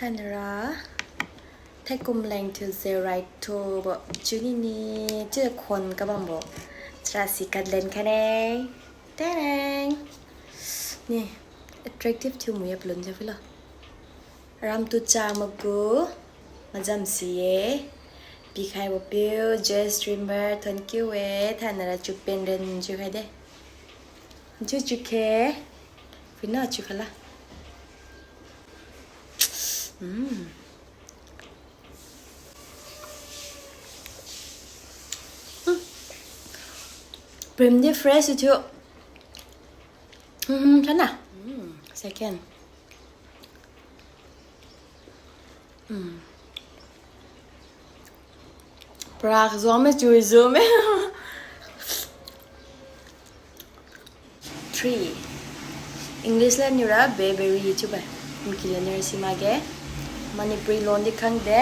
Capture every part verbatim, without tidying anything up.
Thainara, thaikum leng thiu je right thubo, chiu nini, chiu khon kabambo. Chara si katlen khaine. Tarang. Ni, attractive thiu muya palun je philo. Aram tu cha magu, majam si ye. Pikhaibo piu, Jess Dreamer, thank you e, thainara chiu pen ren chiu khaide. Chiu chiu khe, pina chiu khala. Mm. Mm. Prem di fresh thiu. Mm, sana. Mm, second. Mm. Prak zuame chui zume. Three. English la niura baby chiubo. Mkila niura si makge. Manipuri lon di khangde.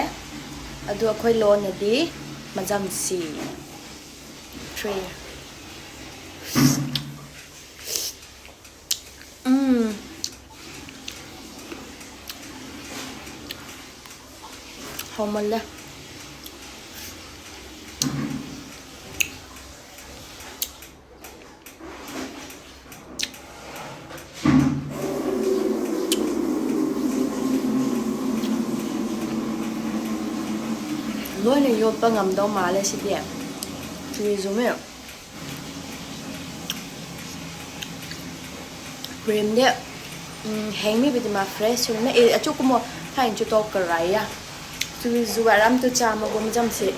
Adu akhoi lon nadi majam si. Three. Mm. Hao male. Loina yotpa ngamdao male sidi. Chui zume. Prem de, mm, heng mibo di ma fresh chiu ne, eh, achiu kumo, thain chiu to karai ya. Chui zu aram tu cha magu majam si.